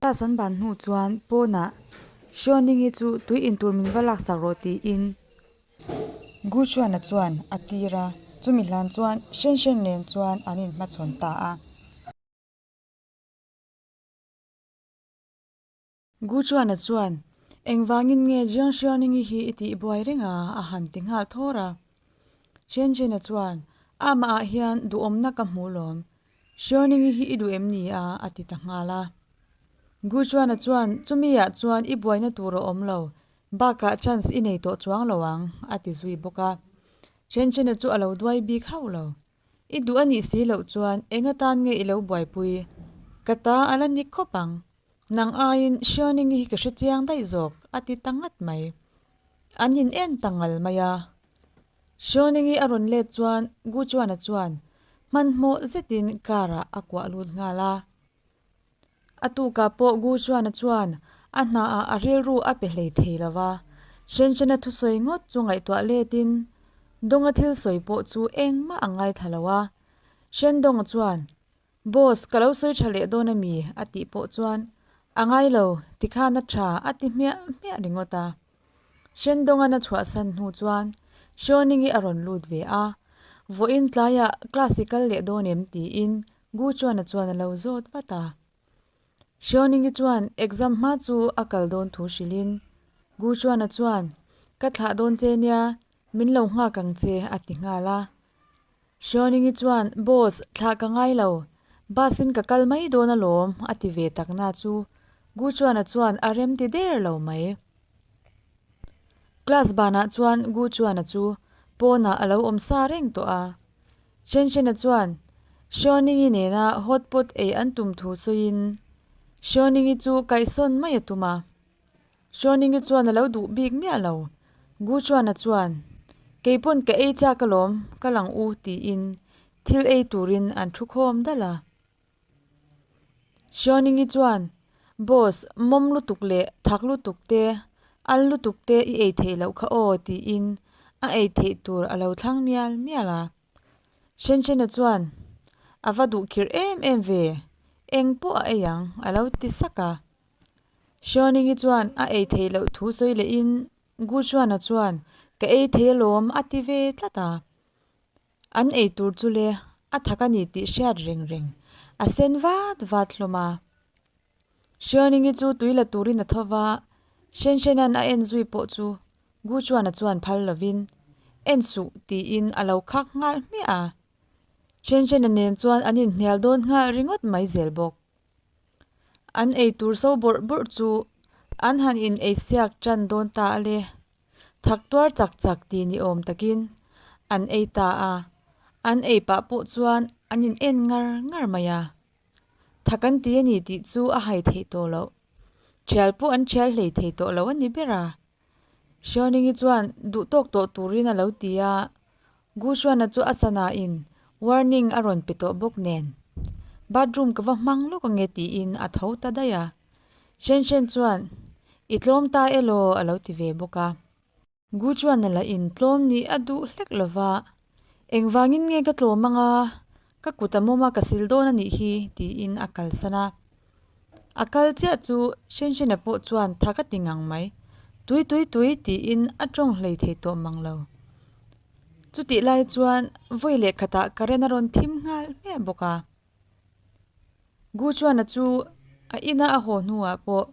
Class an ban hnu chuan pawnah Hriawningi chu tui in tur min va laksak rawh tiin Gu Chuana chuan a tir a, chumi hlan chuan Shen Shen nen chuan an inhmachhawn ta a. Gu Chuana chuan, Engvangin nge Jiang Xiaoning-i hi i tih buai reng a? a han ti nghal thawr a. Chen Chen-a chuan, Amahah hian duhawmna ka hmu lawm. Xiaoning-i hi i duh em ni a? a ti ta nghal a. Gu Chuana chuan, Chumi-ah chuan i buaina tur a awm lo. Bakah chance i nei tawh chuang lo ang, a ti zui bawk a. Chen Chen-a chu a lo duai bik hauh lo. I duh a nih si loh chuan eng atan nge i lo buaipui? Ka ta a la ni khawp ang. Nang aiin Hrianingi hi ka hre chiang daih zawk, a ti ta ngat mai. An in en ta ngal mai a. Hrianingi a rawn let chuan Gu Chuana chuan hmanhmawh zetin car ah a kuah lut nghal a. A tukah pawh Gu Chuana chuan a hnaah a rilru a pe hlei thei lo va, Shenshena thusawi ngawt chu ngaihtuah letin Donga thil sawi pawh chu engmah a ngaithla lo a. Shendonga chuan, Boss, ka lo sawi tha leh dawn a mi? a tih pawh chuan, A ngai lo, tikhan a tha a ti hmiah hmiah ringawt a. Shendongan a chhuahsan hnu chuan Hriawningi a rawn lut ve a, Vawiin tlaiah class i kal leh dawn em? tiin Gu Chuana chuan a lo zawt vat a. Hriawningi chuan exam hma chu a kal dawn thu hrilhin Gu Chuana chuan, Ka thlah dawn che nia, min lo nghak ang che a ti nghal a. Hriawningi chuan, Boss, thlah ka ngai lo. Bus in ka kal mai dawn alawm a ti ve tak na chu Gu Chuana chuan a rem ti der lo mai. Class banah chuan Gu Chuana chu pawnah a lo awm sa reng tawh a. Shenshena chuan Hriawningi nena hot pot ei an tum thu sawiin Hriawningi chu kaihsawn mai a tum a. Hriawningi chuan a lo duh bik miah lo. Gu Chuana chuan, Kei pawn ka ei chak alawm, ka lang u tiin thil ei turin an thu khawm dalh a. Hriawningi chuan, Boss, mawm lutuk leh thak lutuk te, al lutuk te i ei theih loh kha aw tiin a ei theih tur a lo thlang mial mial a. Shenshena chuan, A va duh khirh em em ve, eng pawh a ei ang a lo ti sak a. Hriawningi chuan a ei theih loh thu sawi lehin Guchuana chuan, Ka ei thei alawm a ti ve tlat a. An ei tur chu le a thak a ni tih hriat reng reng a sen vat vat hlawm a. Hriawningi chu tui la turin a tho va, Shenshena-an a en zui pawh chu Guchuana chuan phal lovin, En suh tiin a lo khak nghal hmiah a. Shenshena nen chuan an inhnial dawn nghal ringawt mai zel bawk. An ei tur so bawrh bawrh chu an han in ei siak tan dawn ta a le. Thak tuar chak chak ti ni awm takin an ei ta a, an ei pah pawh chuan an in en ngar ngar mai a. Thak an ti a ni tih chu a hai theih tawh loh. Thial pawh an thial hlei thei tawh lo a ni ber a. Hriawningi chuan duh tawk tawh turin a lo ti a, Gushwana chu a sana in warning a rawn pe tawh bawk nen. Bathroom ka va hmang lawk ange tiin a tho ta daih a. Shen Shen chuan, I tlawm ta elaw a lo ti ve bawk a. Guchuana lah in tlawm nih a duh hlek lo va, Engvangin nge ka tlawm anga ka kut a mawm a ka sil dawn a nih hi tiin a kalsan a. A kal chiah chu Shenshena pawh chuan tha ka ti ngang mai. Tui tui tui tiin a tawng hlei thei tawh mang lo. Chutih lai chuan vawi leh khatah current a rawn thim nghal hmiah bawk a. Gu chuan a chu a ina a haw hnuah pawh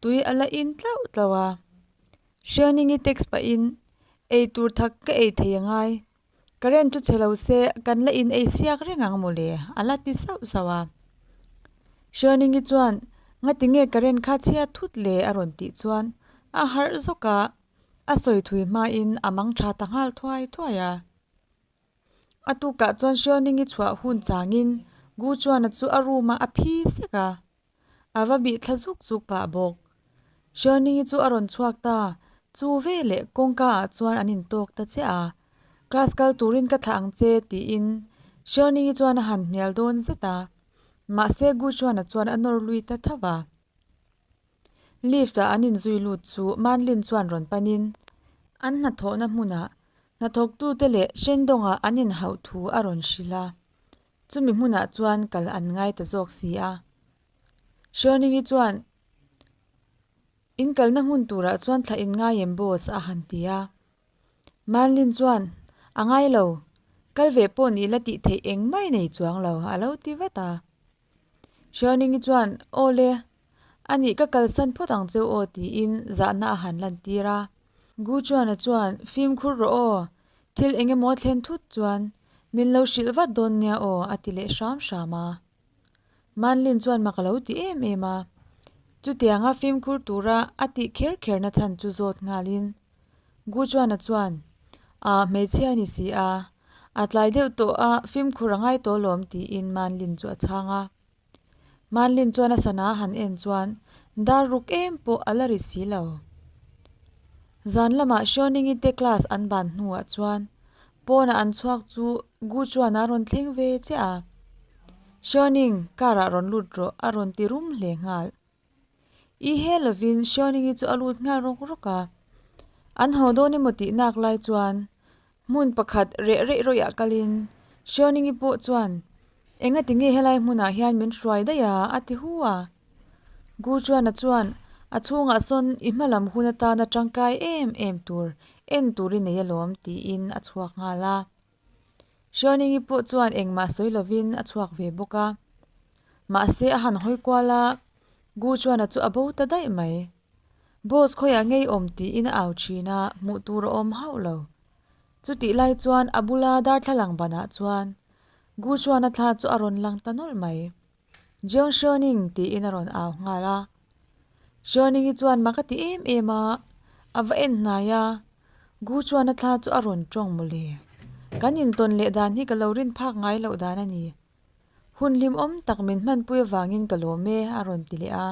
tui a la in tlauh tlauh a. Hrianingi text pahin ei tur thak ka ei thei a ngai. Current chu chhe lo se kan la in ei siak reng ang mawle a la ti sauh sauh a. Hrianingi chuan ngati nge current kha chhia thut le a rawn tih chuan a harh zawk a, a sawi thui hmain a mang tha ta nghal thuai thuai a. A tukah chuan Hrianingi chhuah hun changin Gu chuan a chu a room ah a phi sek a. A va bih thla zuk zuk pah bawk. Hrianingi chu a rawn chhuak ta, chu veleh kawngka ah chuan an intawk ta chiah a. Class kal turin ka thlah ang che tiin Hrianingi chuan a han hnial dawn zet a. Mahse Gu Chuana chuan a nawr lui ta tho va. Lift ah an inzui lut chu Manlin chuan rawn panin an hnathawhna hmunah hnathawktute leh Shendong-ah an inhauh thu a rawn hrilh a. Chumi hmunah chuan kal an ngai ta zawk si a. Hriawningi chuan. In kalna hmun turah chuan thlah in ngai em boss? a han ti a. Manlin chuan, A ngai lo, kal ve pawh nih la tih theih engmah i nei chuang lo, a lo ti vat a. Xiaoning-i chuan, Aw le, a nih ka kalsan phawt ang cheu aw tiin zahna a han lantir a. Gu Chuan-a chuan, Fimkhur rawh aw, thil eng emaw thlen thut chuan min lo hrilh vat dawn nia aw a ti leh hram hram a. Manlin chuan mak a lo ti em em a, chutianga fimkhur tura a tih kher kherna chhan chu zawt nghalin Gu Chuan-a chuan, Aa, hmeichhia a ni si a, a tlai deuh tawh a, fimkhur a ngai tawh lawm tiin Manlin chu a chhang a. Manlin chuan a sana han en chuan dar ruk em pawh a la ri si lo. Zan lamah Xiaoning-i te class an ban hnuah chuan pawnah an chhuak chu Gu Chuan-a rawn thleng ve chiah a. Xiaoning, car ah rawn lut rawh a rawn ti rum hle nghal. I he lovin Xiaoning-i chu a lut nghal rawk rawk a. An haw dawn emaw tih nak lai chuan hmun pakhat reh reih rawihah kalin Xiaoning-i pawh chuan Enga ti nge helai hmunah hian min hruai daih a? a ti hu a. Gu Chuan-a chuan a chhungah sawn i hma lam hun atana tangkai em em tur en tur i nei alawm tiin a chhuak nghal a. Xiaoning-i pawh chuan engmah sawi lovin a chhuak ve bawk a. Mahse a han hawi kual a, Gu chuan a chu a bo ta daih mai. Boss khawiah ngei awm tiin a au thin a, hmuh tur a awm hauh lo. Chutih lai chuan a bula darthlalang banah chuan Gu chuan a thla chu a rawn lang ta nawlh mai. Jeong Xiaoning tiin a rawn au nghal a. Xiaoning-i chuan mak a ti em em a, a va en hnai a, Gu chuan a thla chu a rawn tawng mawle. Kan intawn leh dan hi ka lo rin phak ngai loh dan a ni. Hun hlimawm tak min hmanpui avangin ka lawm e, a rawn ti leh a.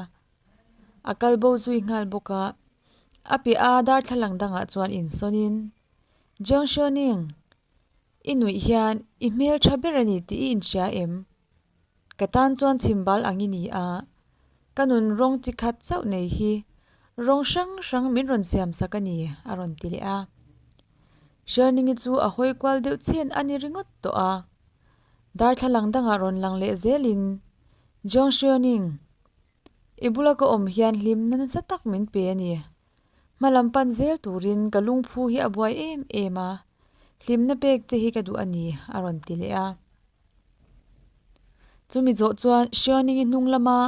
A kal bo zui nghal bawk a. A piah a darthlalang dangah chuan insawnin, Jeong Xiaoning, i nuih hian i hmel tha ber a ni tih i inhria em? Ka tan chuan chhimbal ang i ni a, ka nun rawng chi khat chauh nei hi rawng hrang hrang min rawn siam sak a ni, a rawn ti leh a. Xiaoning-i chu a hawi kual deuh chhen a ni ringawt tawh a. Darthlalang dangah rawn lang leh zelin, Jeong Xiaoning, i bula ka awm hian hlimna nasa tak min pe a ni. Hmalam pan zel turin ka lungphu hi a buai em em a, hlimna pek che hi ka duh a ni, a rawn ti leh a. Chumi zawh chuan Xiaoning-i hnung lama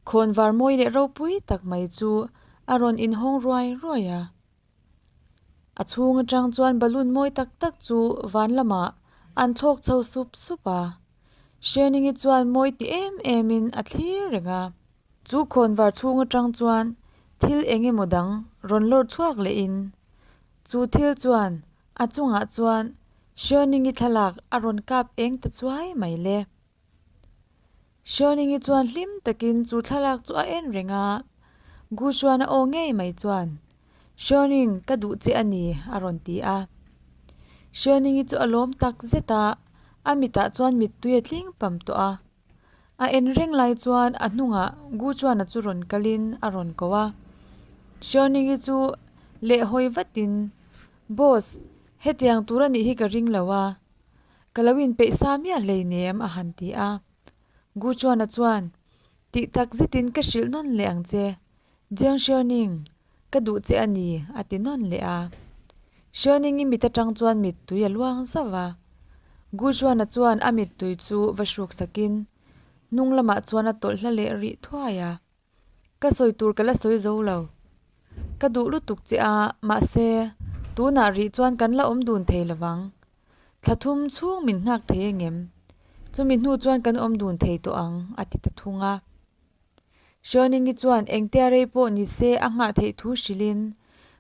khawnvar mawi leh ropui tak mai chu a rawn inhawng ruai ruai a. A chhung atang chuan balloon mawi tak tak chu van lamah an thlawk chho sup sup a. Hrianingi chuan mawi ti em em in a thlir reng a. Chu khawnvar chhung atang chuan thil eng emaw dang rawn lawr chhuak leh in chu thil chuan a chungah chuan Hrianingi thlalak a rawn kap eng ta chuai mai le. Hrianingi chuan hlim takin chu thlalak chu a en reng a, Gu chuan a aw ngei mai chuan, Hrianing, ka duh che a ni, a rawn ti a. Hrianingi chu a lawm tak zet a, a mitah chuan mittui a tling pam tawh a. A en reng lai chuan a hnungah Gu chuan a chu rawn kalin a rawn ko a. Hrianingi chu lehhawi vatin, Boss, hetiang tur a nih hi ka ring lo a, Ka lo inpeih sa miah hleinem a han ti a. Gu Chuana chuan, Tih tak zetin ka hrilh nawn leh ang che. Jiang Xiaoning, ka duh che a ni, a ti nawn leh a. Xiaoning i mit atang chuan mittui a luang zauh a. Gu Chuana chuan a mittui chu va hruk sakin hnung lamah chuan a tawlh hla leh rih thuai a. Ka sawi tur ka la sawi zo lo. Ka duh lutuk che a, mahse, tunah rih chuan kan la awm dun thei lo vang. Thla thum chhung min nghak thei engem? Chumi hnu chuan kan awm dun thei tawh ang, a ti ta thung a. Hrianingi chuan engtia rei pawh ni se a nghah theih thu hrilhin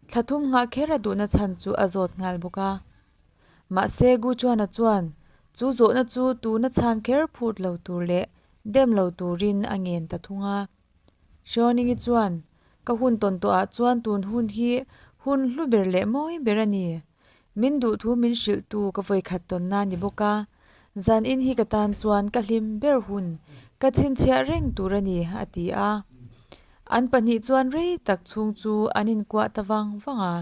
thla thum nghah kher a duhna chhan chu a zawt nghal bawk a. Mahse, Gu Chuana chuan chu zawhna chu tuna chhan kher phut lo tur leh dem lo turin a ngen ta thung a. Hrianingi chuan, Ka hun tawn tawhah chuan tun hun hi hun hlu ber leh mawi ber a ni. Min duh thu min hrilh tu ka vawikhat tawnna ni bawk a, zan in hi ka tan chuan ka hlim ber hun ka chhinchhiah reng tur a ni, a ti a. An pahnih chuan rei tak chhung chu an inkuah ta vang vang a.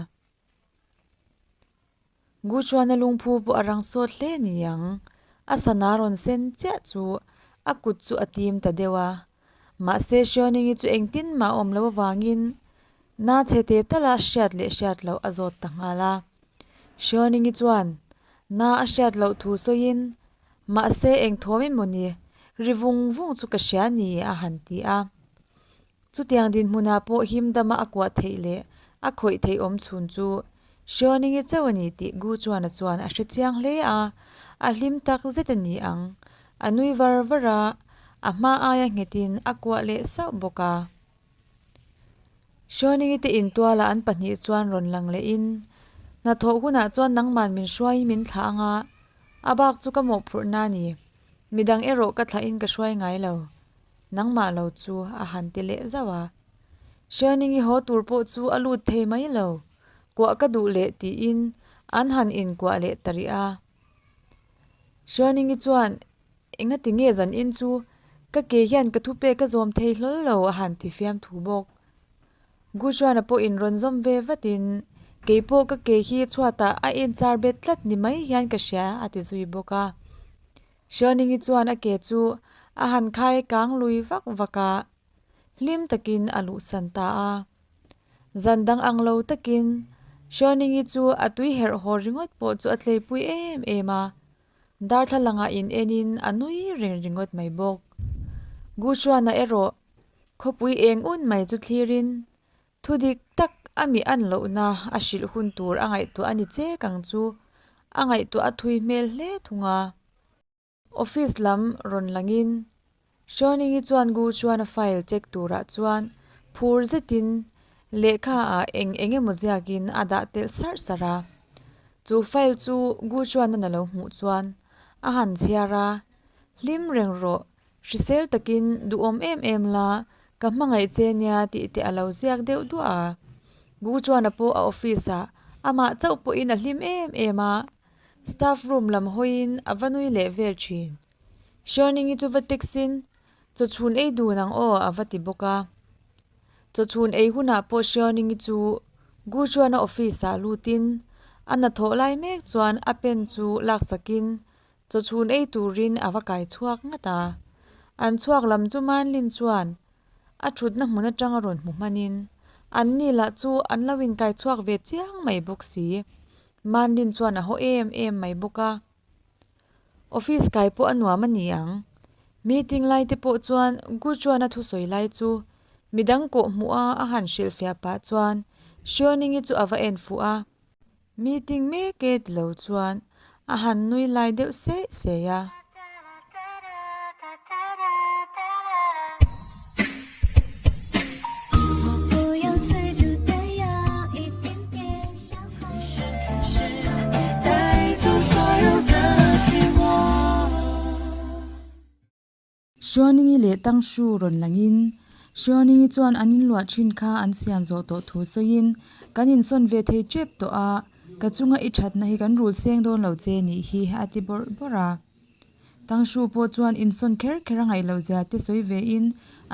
Gu chuan a lungphu pawh a rang sawt hle ni ang, a sana rawn sen chiah chu a kut chu a tim ta deuh a. Mahse Hrianingi chu engtin mah a awm loh avangin. Na chhe te tala hriat leh hriat loh a zawt ta nghal a. Hriawningi chuan na a hriat loh thu sawiin, Mahse eng thawm emaw ni, ri vung vung chu ka hria ni a han ti a. Chutiang dinhmunah pawh him dama a kuah theih leh a khawih theih awm chhun chu Hriawningi chauh a ni tih Gu Chuana chuan a hre chiang hle a, a hlim tak zet a ni ang. A nui var var a, a hma aia nghetin a kuah leh sauh bawk a. Hriawningi te intualah an pahnih chuan rawn lang lehin, Hnathawh hunah chuan nangman min hruaiin min thlah ang a, a bak chu ka mawhphurhna a ni. Midang erawh ka thlahin ka hruai ngai lo. Nangmah lo chu a han ti leh zauh a. Hriawningi haw tur pawh chu a lut thei mai lo. Kuah ka duh leh tiin an han inkuah leh ta rih a. Hriawningi chuan Engati nge zan in chu ka ke hian ka thupek ka zawm thei hlawl lo a han ti fiam thu bawk. Gushwana pawhin rawn zawm ve vatin kei pawh ka ke hi chhuatah a inchar bet tlat ni mai hian ka hria a ti zui bawk a. Hrianingi chuan a ke chu a han khai kang lui vak vak a, hlim takin a luhsan ta a. Zan dang ang lo takin Hrianingi chu a tui herh haw ringawt pawh chu a tleipui em em a. Darthlalangah in enin a nui reng ringawt mai bawk. Guchuana erawh khawpui eng un mai chu thlirin thu dik tak a mi an lohna a hrilh hun tur a ngaihtuah a ni chek ang chu a ngaihtuah a thui hmel hle thung a. Office lam rawn langin Hruainingi chuan Gu chuan a file check turah chuan phur zetin lehkha ah eng eng emaw ziakin a dah telh sarh sarh a. Chu file chu Gu chuan a lo hmuh chuan a han chhiar a, Hlim reng rawh, hrisel takin duhawm em em la, ka hmangaih che nia tih te a lo ziak deuh duah a. Gu chuan a pawh a office ah amah chauh pawhin a hlim em em a, staff room lam hawiin a va nui leh vel thin. Hrianingi chu va text-in, Chawchhun ei dun ang aw a va ti bawk a. Chawchhun ei hunah pawh Hrianingi chu Guchuana office-ah lutin a hnathawh lai mek chuan a pen chu laksakin chawchhun ei turin a va kai chhuak ngat a. An chhuak lam chu Manlin chuan a thutna hmun atanga rawn hmu hmanin anni lah chu an lo inkai chhuak ve chiang mai bawk si. Manlin chuan a haw em em mai bawk a. Office kai pawh a nuam a ni ang. Meeting lai te pawh chuan Gu chuan a thusawi lai chu midang kawh hmuh a a han hrilhfiah pah chuan Hriawningi chu a va en fuh a. Meeting mek e ti lo chuan a han nui lai deuh seih seih a. Hruaningi leh Tangshu rawn langin, Hruaningi chuan an inluah thin kha an siam zawh tawh thu sawiin, Kan insawn ve thei tep tawh a, ka chunga i thatna hi kan rul seng dawn lo che nih hi, a ti bawrh bawrh a. Tangshu pawh chuan insawn kher kher a ngaih loh zia te sawi vein,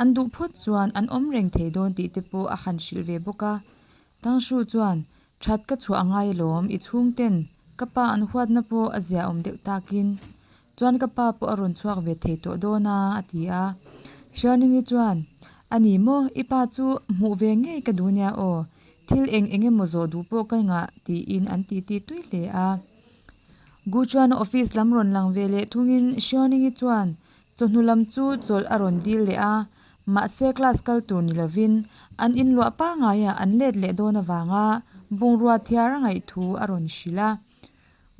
an duh phawt chuan an awm reng thei dawn tih te pawh a han hrilh ve bawk a. Tangshu chuan, That ka chhuah a ngai alawm, i chhungten ka pa an huatna pawh a zia awm deuh takin chuan ka pa pawh a rawn chhuak ve thei tawh dawn a, a ti a. Hrianingi chuan, A ni maw, i pa chu hmuh ve ngei ka duh nia aw, thil eng eng emaw zawh duh pawh ka ngah tiin an titi tui hle a. Gu chuan a office lam rawn lang ve leh thungin Hrianingi chuan Chawhnu lam chu chawlh a rawn dil leh a, mahse class kal tur ni lovin an inluah pangaiah an let leh dawn avanga bungrua thiar a ngaih thu a rawn hrilh a.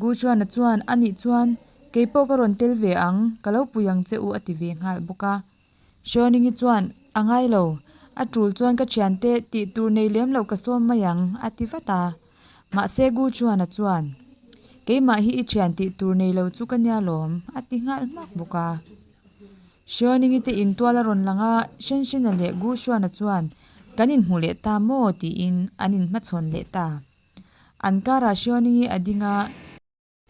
Guchuana chuan a nih chuan kei pawh ka rawn tel ve ang, ka lo pui ang che u a ti ve nghal bawk a. Hriawningi chuan a ngai lo, a tul chuan ka thiante tih tur nei lem loh ka sawm mai ang a ti vat a. Mahse Guchuana chuan Keimah hi i thian tih tur nei lo chu ka nia lawm, a ti nghal hmak bawk a. Hriawningi te intual a rawn lang a, Shenshena leh Guchuana chuan kan inhmu leh ta maw tiin an inhmachhawn leh ta. An karah Hriawningi a ding a.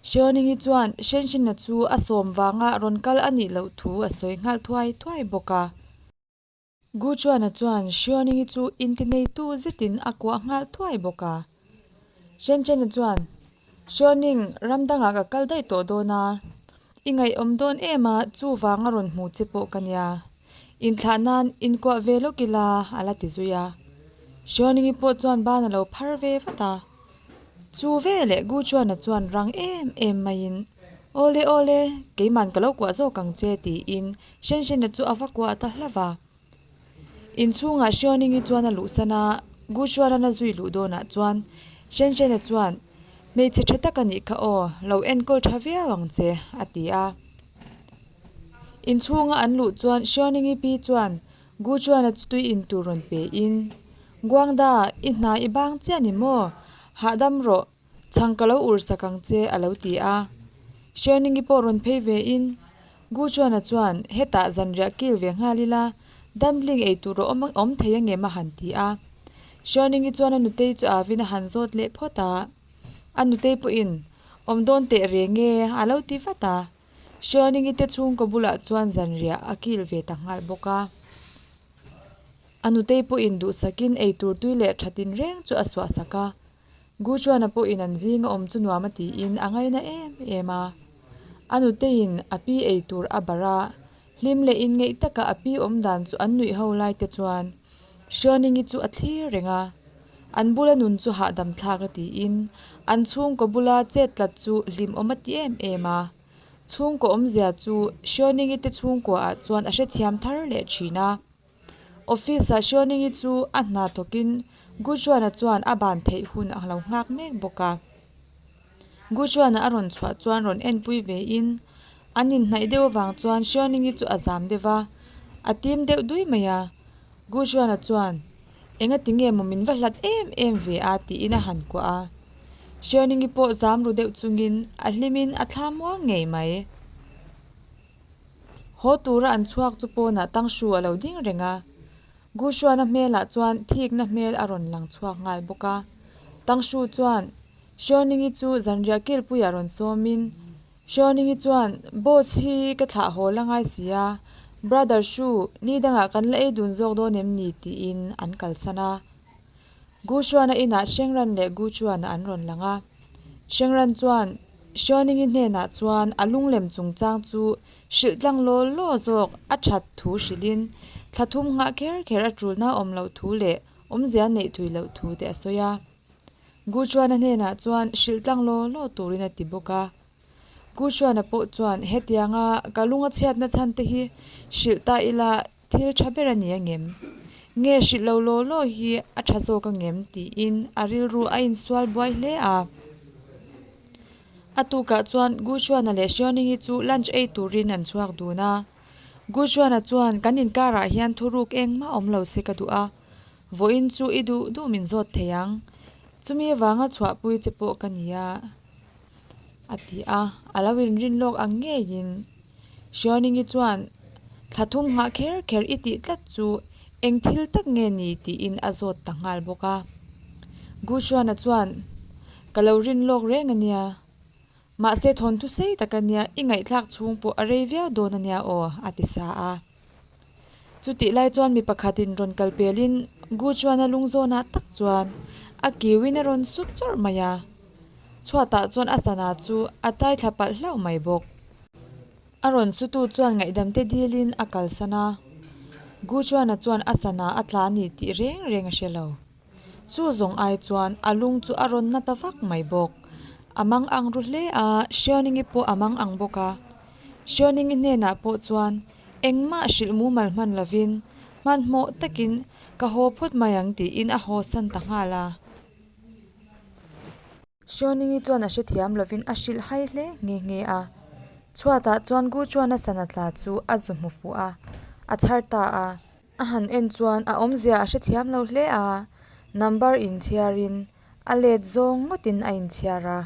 Hriawningi chuan Shenshena chu a sawm vanga rawn kal a nih loh thu a sawi nghal thuai thuai bawk a. Gu Chuana chuan Hriawningi chu intineitu zetin a kuah nghal thuai bawk a. Shenchena chuan, Hriawning, ram dangah ka kal daih tawh dawn a, i ngaihawm dawn em a, chuvang a rawn hmu che pawh ka nia. Inthlah nan inkuah ve lawk ila, a la ti zui a. Hriawning'i pawh chuan ban a lo phar ve vat a. Chu veleh Guchuana chuan rang em em maiin, Awle awle, keiman ka lo kuah zawk ang che tiin Shenshena chu a va kuah ta hlauh va. Inchhungah Hriawning'i chuan a luhsan a, Guchuana'n a zui luh dawnah chuan Shenshena chuan, Hmeichhe tha tak a nih kha aw, lo enkawl tha viau ang che a ti a. Inchhunga an luh chuan Hriawning'i pi chuan Gu chuan a chutui in tur rawn pe in, Guangda, i hna i bang chiah ni maw? Hahdam rawh, chhang ka lo ur sak ang che a lo ti a. Hrianingi pawh rawn phei ve in, Gu chuan a chuan hetah zanriah kil ve nghal ila, dumpling ei tur a awm awm thei angem a han ti a. Hrianingi chuan a nutei chu avin a han zawt leh phawt a. A nutei pawhin, Awm dawn teh reng e a lo ti vat a. Hrianingi te chhungkaw bulah chuan zanriah a kil ve ta nghal bawk a. A nutei pawhin duhsakin eitur tui leh tha tinreng chu a suahsak a. Guchuana pawhin an zinga awm chu nuam a tiin a ngaina em em a. A nuteiin a pi eitur a barh a, hlim leh inngeih taka a pi awm dan chu an nuih ho lai te chuan Hrianingi chu a thlir reng a. An bula nun chu hahdam thlak a tiin an chhungkaw bula chet tlat chu hlimawm a ti em em a. Chhungkaw awmzia chu Hrianingi te chhungkuaah chuan a hrethiam thar leh thin a. Office-ah Hrianingi chu a hna thawkin Guchuana chuan a ban theih hun a lo nghak mek bawk a. Guchuana a rawn chhuah chuan rawn enpui vein an inhnaih deuh avang chuan Hrianingi chu a zam deuh va, a tim deuh dui mai a. Guchuana chuan, Engati nge maw min va hlat em em ve a? tiin a han kuah a. Hrianingi pawh zam ru deuh chungin a hlimin a thla muang ngei mai. Haw tura an chhuak chu pawnah Tangshu a lo ding reng a. Guchuana hmelah chuan thikna hmel a rawn lang chhuak nghal bawk a. Tangshu chuan Hrianingi chu zanriah kilpuiah rawn sawmin, Hrianingi chuan, Boss hi ka thlah haw la ngai si a, Brother Shu, ni dangah kan la ei dun zawk dawn em ni? tiin an kalsan a. Gu Hruana inah Hrengran leh Gu Chuana an rawn lang a. Hrengran chuan Hrianingi hnenah chuan a lunglem chungchang chu hrilh tlang law law zawk a that thu hrilhin thla thum nghah kher kher a tulna awm loh thu leh awmzia neih thui loh thu te a sawi a. Gu Chuana hnenah chuan hrilh tlang law law turin a ti bawk a. Gu Chuana pawh chuan hetianga ka lung a chhiatna chhan te hi hrilh ta ila thil tha ber a ni angem? Nge hrilh lo law law hi a tha zawk angem? tiin a rilru a insual buai hle a. A tukah chuan Gu Chuana leh Hrianingi chu lunch ei turin an chhuak dun a. Gu Chuana chuan kan inkarah hian thuruk engmah awm lo se ka duh a. Vawiin chu i duh duh min zawt thei ang. Chumi avanga chhuahpui che pawh ka ni a, a ti a. A lo inrin lawk ang ngeiin Hrianingi chuan thla thum nghah kher kher i tih tlat chu eng thil tak nge ni tiin a zawt ta nghal bawk a. Guhruana chuan, Ka lo rin lawk reng a nia. Mahse thawnthu sei tak a nia, i ngaihthlak chhung pawh a rei viau dawn a nia aw, a ti sa a. Chutih lai chuan mi pakhatin rawn kal pelin Gu chuan a lung zawnah tak chuan a kiuin a rawn sut chawrh mai a. Chhuatah chuan a sana chu a tai thla palh hlauh mai bawk. A rawn sutu chuan ngaihdamte dilin a kalsan a. Gu chuana chuan a sana a tla a ni tih reng reng a hre lo. Chu zawng ai chuan a lung chu a rawn na ta vak mai bawk. A mang ang ru hle a, Hrianingi pawh a mang ang bawk a. Hrianingi hnenah pawh chuan engmah hrilh mumal hman lovin hmanhmawh takin ka haw phawt mai ang tiin a haw san ta nghal a. Hrianingi chuan a hrethiam lovin a hrilh hai hle nghe nghe a. Chhuatah chuan Gu chuan a sana tla chu a zu hmu fuh a, a chhar ta a. A han en chuan a awmzia a hrethiam lo hle a, number inchhiarin a let zawng ngawtin a inchhiar a.